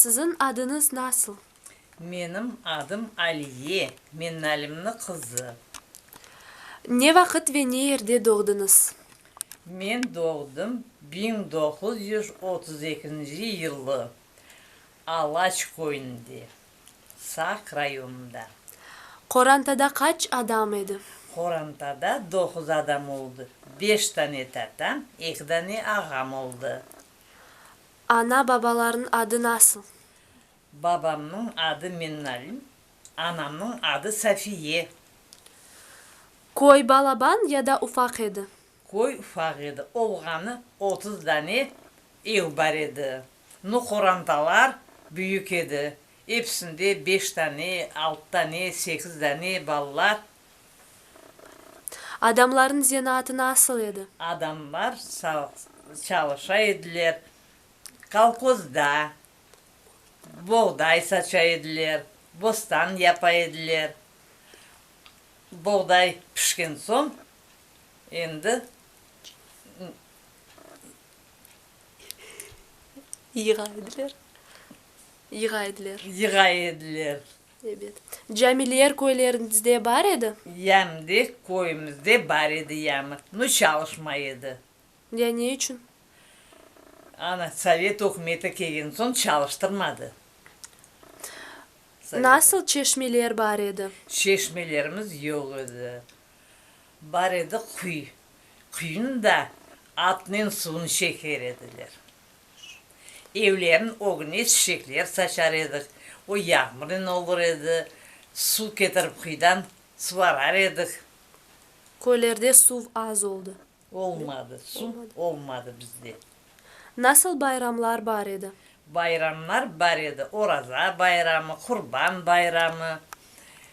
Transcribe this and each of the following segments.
Siziñ adıñız nasıl? Menim adım Aliye, Mennalimniñ qızı. Ne vaqıt ve ne yerde doğdıñız? Men doğdım 1932 yılı Alaç köyünde, Saq rayonında. Qorantada qaç adam edi? Qorantada doquz adam oldı, beş tane tatam, eki dane ağam oldı. Ana-babalarnıñ adı nasıl? Babamnıñ adı Mennalim, anamnıñ adı Safiye. Köy balaban ya da ufaq edi? Köy ufaq edi, olğanı 30 dane ev bar edi. Nu, qorantalar büyük edi, episinde beş tane, altı tane, sekiz dane balalar. Adamlarnıñ zenaatı nasıl edi? Adamlar çalışa ediler, kolhozda boğday saça ediler, bostan yapa ediler. Boğday pişken soñ endi. Yığa ediler. Yığa ediler. Yığa ediler. Ebet. Camiler köyleriñizde bar edi? Yamdi köyümizde bar edi yami. Nu çalışmay edi. Ya ne içün? Ana, sovet ükümeti kelgen soñ çalıştırmadı. Nasıl çeşmeler bar edi? Çeşmelerimiz yoq edi. Bar edi quy. Quyunı da atnen suvunı çeker ediler. Evlerniñ ögüne çiçekler saçar edik. O yağmurnen olur edi. Suv ketirip quyudan suvarar edik. Köylerde suv az oldı. Olmadı, suv olmadı bizde. Nasıl bayramlar bar edi? Bayramlar bar edi, Oraza bayramı, Qurban bayramı.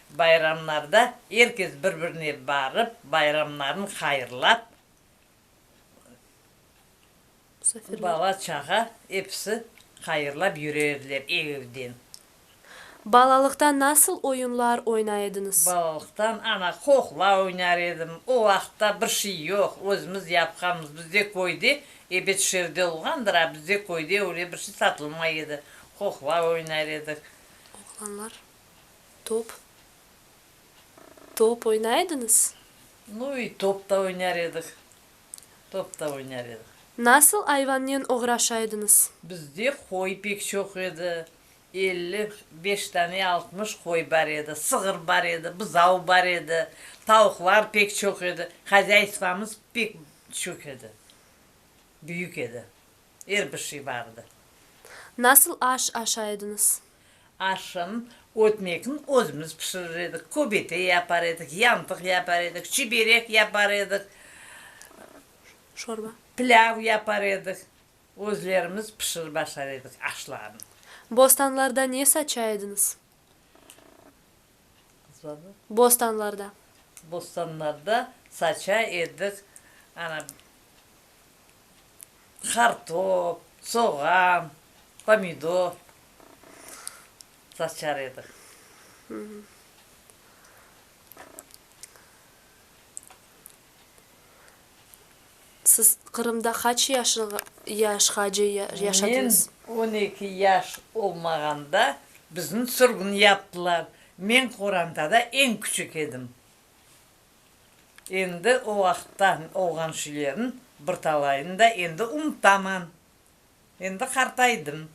Bayramlarda er kes bir-birine barıp, bayramlarını hayırlap, bala-çağa episi hayırlap yüre ediler ev-evden. Balalıqta nasıl oyunlar oynay ediñiz? Balalıqtan, ana, qoqla oynar edim. O vaqıtta bir şey yoq, özümiz yapqanmız. Bizde köyde, ebet, şeerde olğandır, a bizde köyde öyle bir şey satılmay edi. Qoqla oynar edik. Oğlanlar top, top oynay ediñiz? Nu, i top da oynar edik. Top da oynar edik. Nasıl ayvannen oğraşa ediñiz? Bizde qoy pek çoq edi. 55 tane, 60 qoy bar edi, sığır bar edi, buzav bar edi, tavuqlar pek çoq edi. Hozyaystvamız pek çoq edi, büyük edi. Er bir şey bar edi. Nasıl aş aşay ediñiz? Aşın, ötmekni özümiz pişirir edik, köbete yapar edik, yantıq yapar edik, çiberek yapar edik, Şorba. Pilâv yapar edik. Özlerimiz pişirip aşar edik aşlarnı. Bostanlarda ne saça ediñiz? Bostanlarda. Bostanlarda saça edik, ana, qartop, soğan, pomidor saçar edik. Siz Qırımda qaç yaşqace yaşadıñız? Men 12 yaş olmağanda bizni sürgün yaptılar. Men qorantada eñ küçük edim. Endi o vaqıtta olğan şeylerniñ bir talayını da endi unutaman. Endi qartaydım.